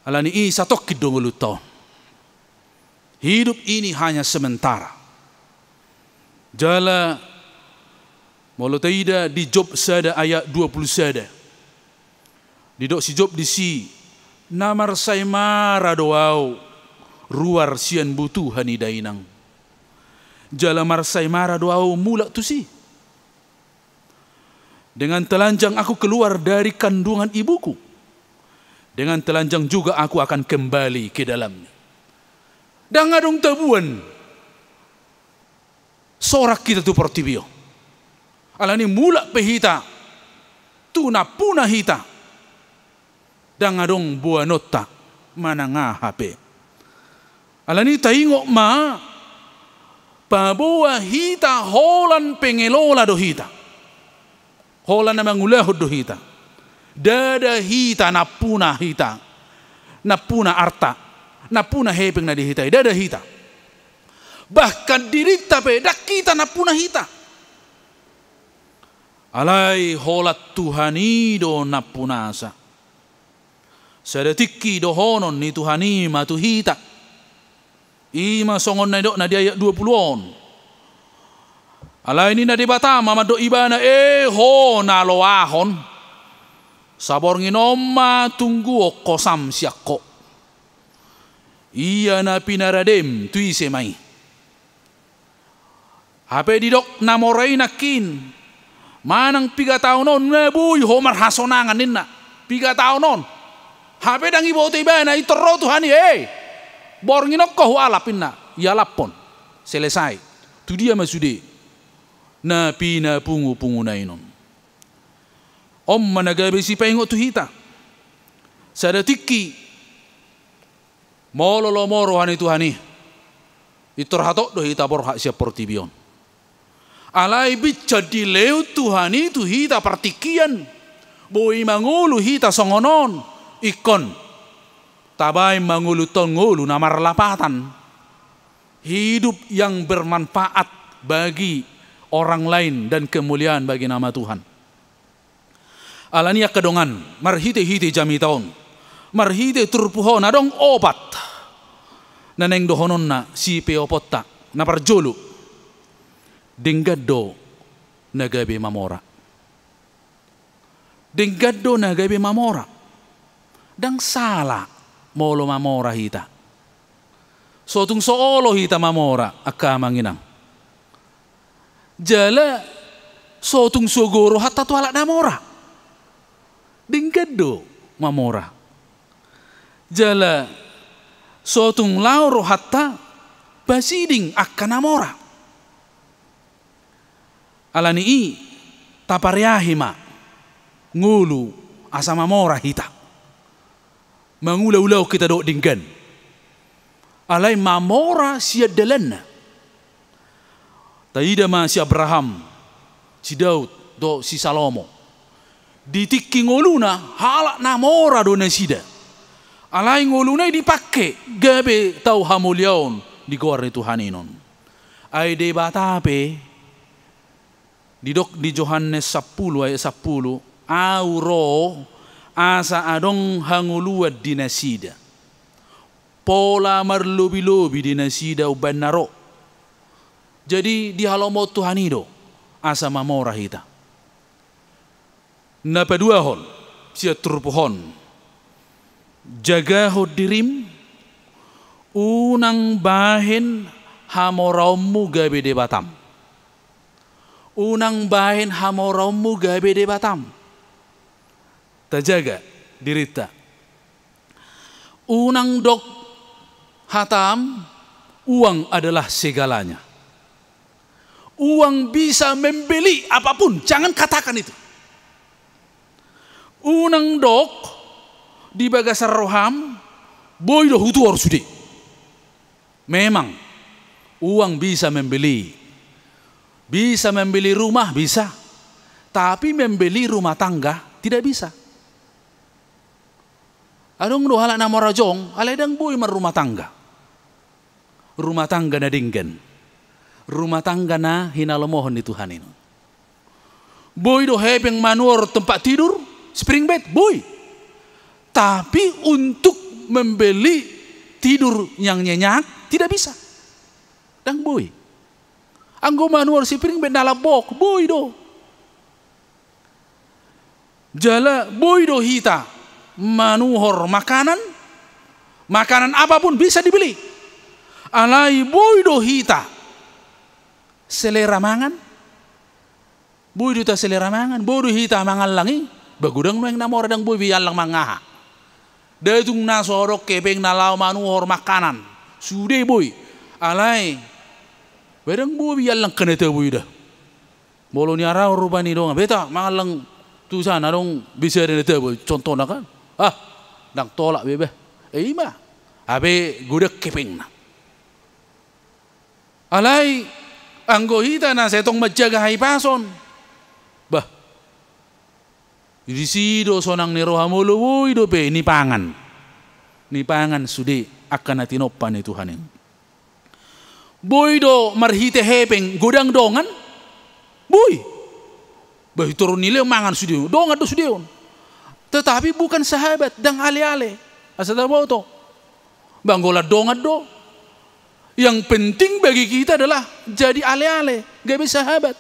Alani i satongkin do ngolunta on. Hidup ini hanya sementara. Jala molo taida di Job sada ayat dua puluh sada. Didok si Job disi, na marsaemara do ahu ruar sian butuha ni dainang. Jala marsaemara do ahu mulak tusi. Dengan telanjang aku keluar dari kandungan ibuku. Dengan telanjang juga aku akan kembali ke dalamnya. Ndang adong tabuan sorak hita tu portibi on. Alani mulak pe hita tu nampuna hita, ndang adong boanonta manang aha pe. Alani taingot ma, paboa hita holan pengelola do hita. Holan na mangulahon do hita. Ndada hita nampuna hita, nampuna arta, nampuna hepeng na di hita i, ndada hita. Bahkan dirinta pe ndang hita nampuna hita. Alai holan Tuhan i do nampunasa. Sada tingki dohonon ni Tuhan i ma tu hita. I ma songon na nidokna di ayat dua puluh on. Alai ninna Debata ma mandok ibana, e ho na loahon, saborngin on ma tungguhon hosam sian ho. Ia na pinaradem tu ise ma i? Hape didok na mora i nangkin, manang piga taon on na boi ho marhasonangan ninna. Piga taon on. Hape ndang diboto ibana, pintor ro Tuhan i, e, borngin on ho hualap ninna. Ialaphon. Selesai. Tu dia ma sude na pinapungupungu na i on? On ma na gabe sipaingot tu hita. Sada tingki, molo lomo roha ni Tuhan i, pintor hatop do hita borhat sian portibi on. Alai binsan dilehon Tuhan i tu hita partingkian, boi mangolu hita songon on, ingkon tabaen ma ngolunta on ngolu na marlapatan. Hidup yang bermanfaat bagi orang lain dan kemuliaan bagi nama Tuhan. Alani angka dongan, marhitehite jamita on, marhite turpuk on, adong opat na naeng dohononna sipeopotta. Na parjolo, denggan do na gabe mamora. Denggan do na gabe mamora. Ndang sala molo mamora hita. So tung so olo hita mamora, angka amang inang. Jala so tung sogo rohanta tu halak na mora. Denggan do mamora. Jala so tung laho rohanta pasiding angka na mora. Alani i, tapareahi ma ngolu asa mamora hita. Mangulaulahon hita dohot denggan. Alai mamora sian dalanna. Taida ma si Abraham, si Daud, dohot si Salomo. Di tingki ngoluna, halak na mora do nasida. Alai ngoluna i dipangke gabe tau hamuliaon di goar ni Tuhan i on. Ai Debata pe, didok di Johannes sampulu ayat sampulu, Ahu ro asa adong hangoluan di nasida, pola marlobilobi di nasida umbahen na ro. Jadi dihalomohon Tuhan i do asa mamora hita. Na paduahon, sian turpuk on, jagahon dirim, unang bahen hamoraonmu gabe debatam. Unang bahen hamoraonmu gabe debatam. Tajaga dirinta. Unang dok hatam, uang adalah segalanya. Uang bisa membeli apapun, jangan katakan itu. Unang dok di bagasan roham, boi do hutuhor sude. Memang, uang bisa membeli. Bisa membeli rumah, bisa. Tapi membeli rumah tangga, tidak bisa. Adong do halak na marajong, alai ndang boi marrumah tangga. Rumah tangga na denggan. Rumah tangga na hinalomohon ni Tuhan i. Boi do hepeng manuhor tempat tidur, spring bed, boi. Tapi untuk membeli tidur yang nyenyak, tidak bisa. Ndang boi. Anggo manuhor spring bed na lambok, boi do. Jala boi do hita manuhor makanan, makanan apapun bisa dibeli. Alai boi do hita selera mangan, boi do hita selera mangan, boi do hita mangallang i. Ba godang nuaeng na mora, ndang boi be iallang mangaha. Datung na so adong hepengna laho manuhor makanan, sude boi. Alai ba ndang boi be iallang angka na tabo i da. Molo niarahon rupani dongan, "Beta mangallang tu sana, adong be sada na tabo," contohna kan. Ah, ndang tolap be bah. Eh, ima. Hape godang hepengna. Alai anggo hita na sai tong manjaga hahipason, bah, disi do sonang ni roha, molo boi dope nipangan. Nipangan sude angka na tinompa ni Tuhan i. Boi do marhite hepeng godang dongan? Boi. Bah, i toru ni lehon mangan sude on, dongan do sude on. Tetapi bukan sahabat, ndang ale-ale. Asa taboto. Ba anggo lam dongan do, yang penting bagi kita adalah jadi ale-ale, gabe sahabat.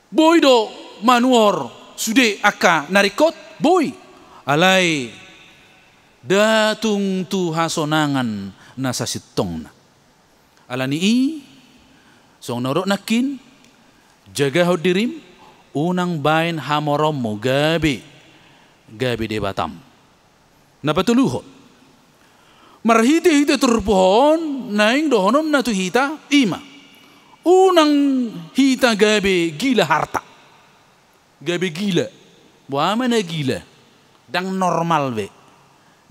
Boi do manuhor sude angka na ringkot, boi. Alai nda tung tu hasonangan na sasintongna. Ala ni i, songon na hudok nangkin, jagahon dirim, unang baen hamoraonmu gabe, gabe debatam. Na patoluhon, marhite-hite turpuk on naeng dohononna tu hita, ima, unang hita gabe gila harta. Gabe gila. Boha ma na gila? Ndang normal be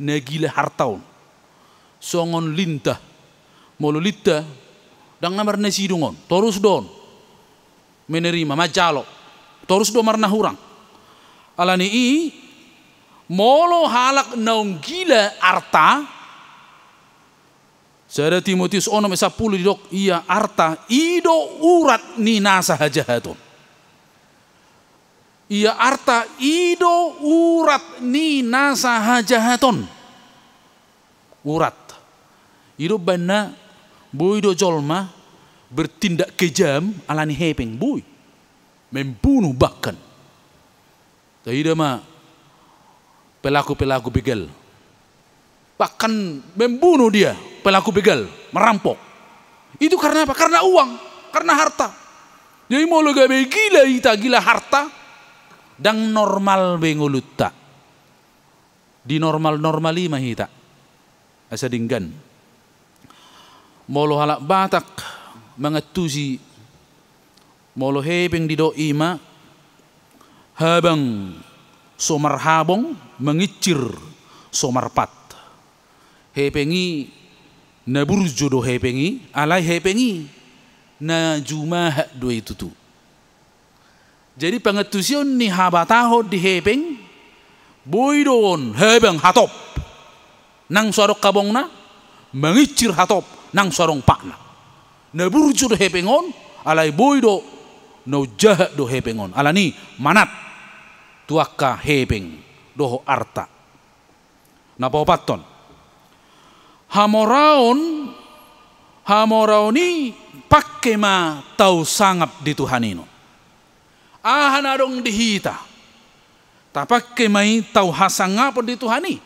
na gila harta on. Songon lintah. Molo lintah, ndang na marnasidung on, torus do on menerima, manjalo, torus do marnahurang. Ala ni i, molo halak naung gila arta, sada Timotius onom ayat sampulu didok, ia arta i do urat ni nasa hajahaton. Ia arta i do urat ni nasa hajahaton. Urat. I do umbahen na boi do jolma bertindak kejam ala ni hepeng, boi. Membunuh bahkan. Taida ma pelaku-pelaku begal. Bahkan membunuh dia, pelaku begal, merampok. Itu karena apa? Karena uang, karena harta. Jadi molo gabe gila hita, gila harta, ndang normal be ngolunta. Di normal-normal i ma hita. Asa denggan. Molo halak Batak mangantusi, molo hepeng didok i ma, habang so marhabong, mangincir so marpat. Hepeng i na burju do hepeng i, alai hepeng i na jumahat do i tutu. Jadi pangantusion ni habatahon di hepeng, boi do on habang hatop nang so adong habongna, mangincir hatop nang so adong patna. Na burju do hepeng on, alai boi do na umjahat do hepeng on. Ala ni i manat tu angka hepeng dohot arta. Na paopathon, hamoraon, hamoraon i pangke ma tau sangap di Tuhan i on. Aha na adong di hita, tapangke ma i tau hasangapon di Tuhan i.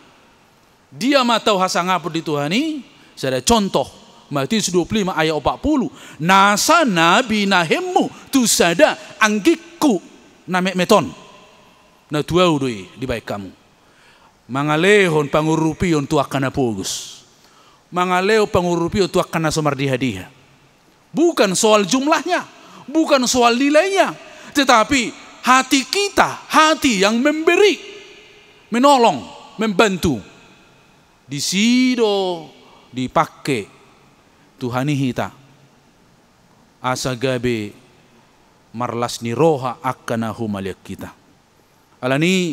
Dia ma tau hasangapon di Tuhan i? Sada contoh, Matius dua puluh lima ayat opat puluh, nasa na binahenmu tu sada anggingku na metmet on, na tu ahu do i dibahen hamu. Mangalehon pangurupion tu angka na pogos. Mangalehon pangurupion tu angka na so mardeha-deha. Bukan soal jumlahnya, bukan soal nilainya, tetapi hati kita, hati yang memberi, menolong, membantu. Disi do dipangke Tuhan i hita asa gabe marlas ni roha angka na humaliang hita. Ala ni i,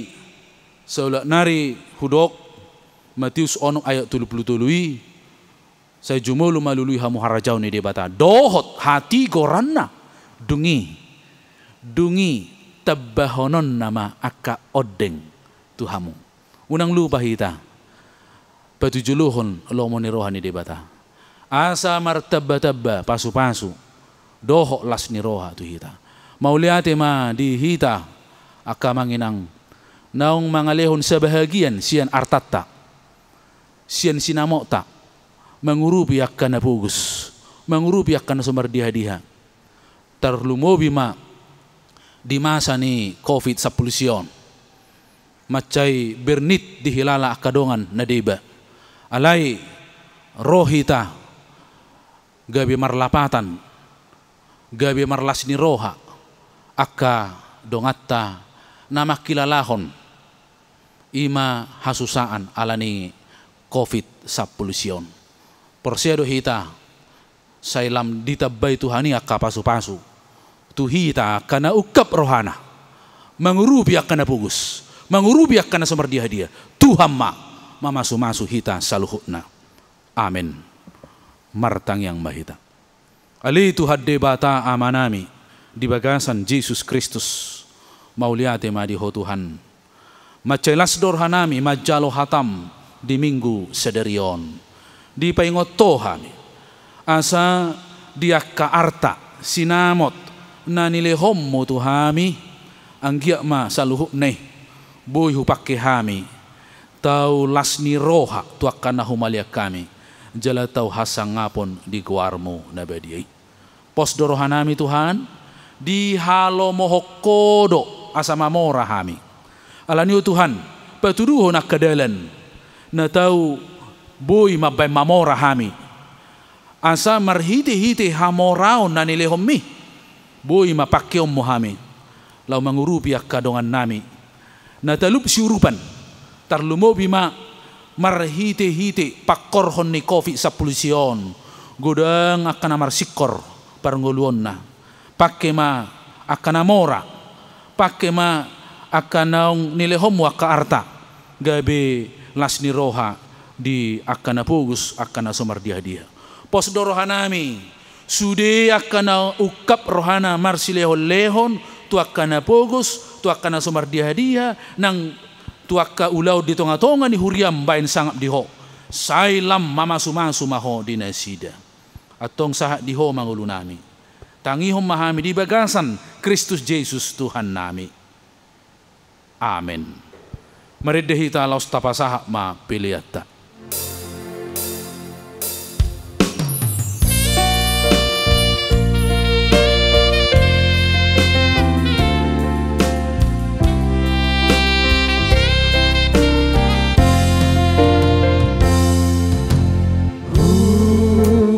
Saulak nari hudok, Matius onom ayat tolu pulu tolu i, sai jumolo ma lului hamu harajaon ni Debata dohot hatigoranna. Dung i, dung i tambahononna ma angka ondeng tu hamu. Unang lupa hita patujolohon lomo ni roha ni Debata, asa martambatamba pasupasu dohot las ni roha tu hita. Mauliate ma di hita angka amang inang naung mangalehon sabahagian sian artanta, sian sinamotta, mangurupi angka na pogos, mangurupi angka na so mardiha-diha. Tarlumobi ma di masa ni covid sampulu sia on, mansai bernit dihilala angka dongan na deba. Alai ro hita gabe marlapatan, gabe marlas ni roha angka donganta na mangkilalahon i ma hasusaan ala ni covid sampulu sia on. Porsea do hita sai lam ditambai Tuhan i angka pasupasu tu hita angka na ungkap rohana mangurupi angka na pogos, mangurupi angka na so mardiha-diha. Tuhan ma mamasumasu hita saluhutna. Amen. Martangiang ma hita. Ale Tuhan Debata Amanami di bagasan Jesus Kristus, mauliate ma di Ho Tuhan. Mansai las do rohanami manjalo hataM di Minggu sadari on. Dipaingot Ho hami asa di angka arta sinamot na nilehonMu tu hami, anggiat ma saluhutna i boi hupangke hami tau las ni roha tu angka na humaliang hami, jala tau hasangapon di goarMu na badia i. Pos do rohanami Tuhan, dihalomohon Ho do asa mamora hami. Alani i Tuhan, patuduhon angka dalan na tau boi mambahen mamora hami, asa marhitehite hamoraon na nilehonMi boi ma pangkeonMu hami laho mangurupi angka dongannami na talup siurupan, tarlumobi ma marhitehite pangkorhon ni covid sampulu sia on, godang angka na marsingkor parngoluonna. Pangke ma angka na mora, pangke ma angka naung nilehonMu angka arta, gabe las ni roha di angka na pogos, angka na so mardiha-diha. Pos do rohanami, sude angka na ungkap rohana marsilehon-lehon tu angka na pogos, tu angka na so mardiha-diha, nang tu angka ulaon di tonga-tonga ni huriaM bahen sangap di Ho, sai lam mamasumasu ma Ho di nasida. Antong sahat di Ho ma ngolunami. Tangihon ma hami di bagasan Kristus Jesus Tuhannami. Amen. Marende hita laos tapasahat ma peleanta.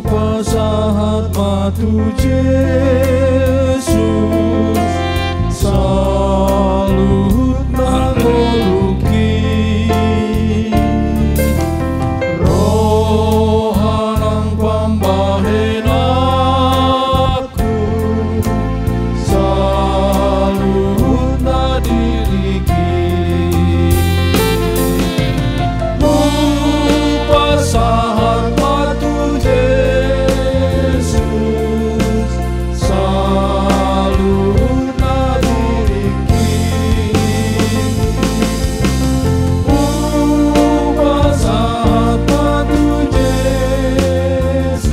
Hupasahat ma tu Jesus saluhut na ngolungki, roha nang pambahenan saluhutna diringki. Hupasahat ma tu Jesus saluhutna diringki. Hupasahat ma tu Jesus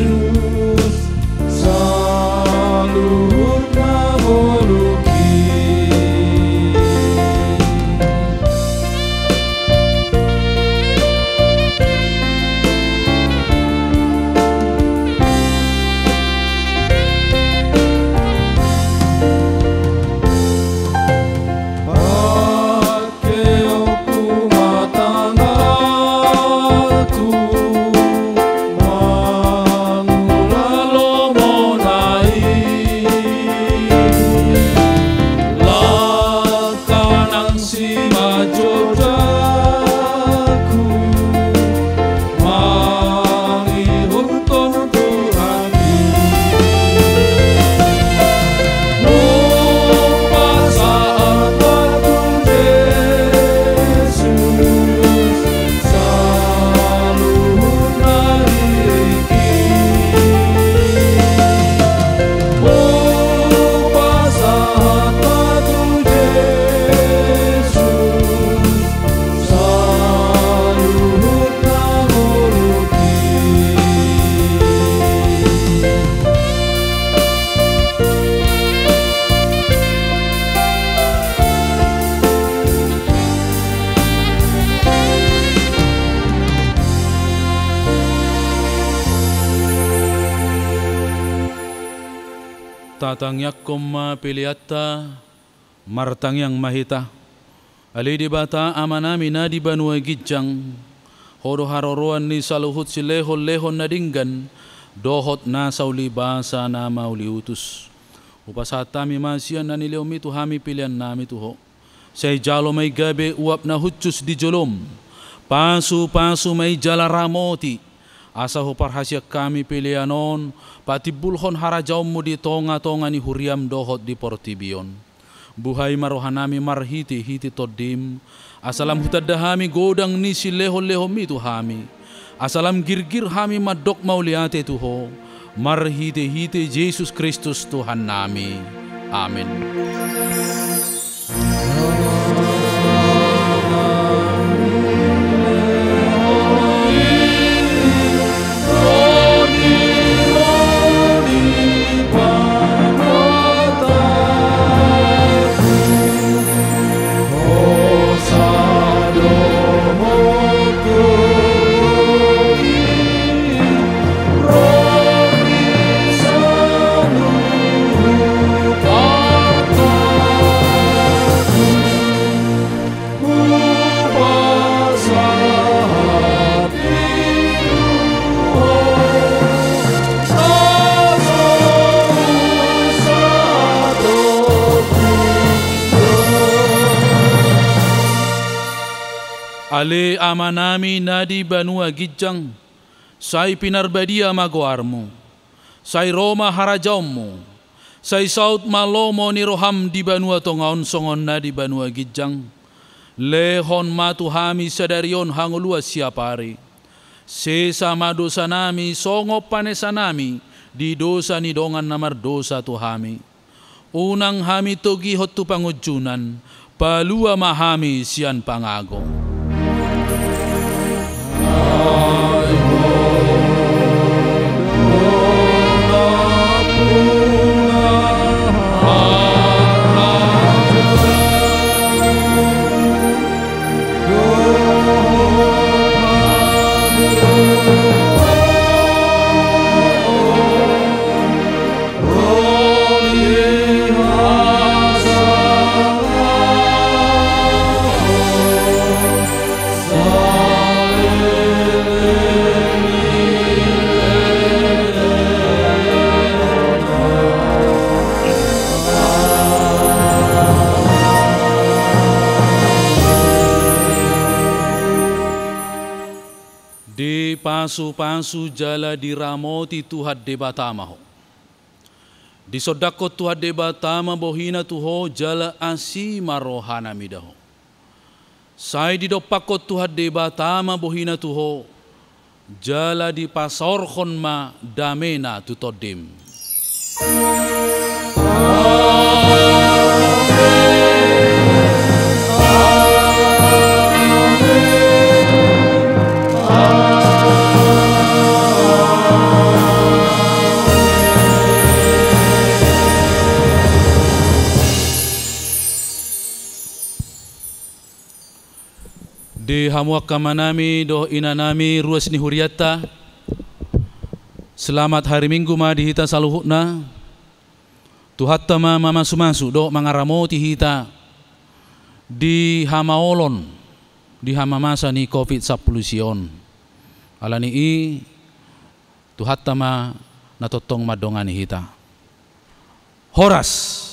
Tatangiangkon ma peleanta. Martangiang ma hita. Ale Debata Amanami na di banua ginjang, Ho do haroroan ni saluhut silehonlehon na denggan dohot nasa ulibasa na mauliutus. Hupasahat hami ma sian na nilehonMi tu hami peleannami tu Ho. Sai jalo ma i gabe uap na hushus di joloM. Pasupasu ma i jala ramoti, asa huparhasian hami pelean on patimbulhon harajaonMu di tongatonga ni huriaM dohot di portibi on. Buhai ma rohanami marhitehite TondiM, asa lam hutanda hami godang ni silehonlehonMi tu hami, asa lam girgir hami mandok mauliate tu Ho, marhitehite Jesus Kristus Tuhannami. Amen. Ale Amanami na di banua ginjang, sai pinarbadia ma goarMu. Sai ro ma harajaonMu. Sai saut ma lomo ni rohaM di banua tonga on songon na di banua ginjang. Lehon ma tu hami sadari on hangoluan siapari. Sesa ma dosanami songon panesanami di dosa ni dongan na mardosa tu hami. Unang hami togihon tu pangunjunan, palua ma hami sian pangago. Dipasupasu jala diramoti Tuhan Debata ma ho. Disondangkon Tuhan Debata ma bohiNa tu ho jala asi ma rohaNa mida ho. Sai didompakkon Tuhan Debata ma bohiNa tu ho jala dipasaorhon ma dameNa tu tondim. Di hamu angka amanami dohot inanami ruas ni hurianta, selamat hari Minggu ma di hita saluhutna. Tuhanta ma mamasumasu dohot mangaramoti hita di hamaolon, di hamamasa ni covid sampulu sia on. Ala ni i, Tuhanta ma na tongtong mandongani hita. Horas.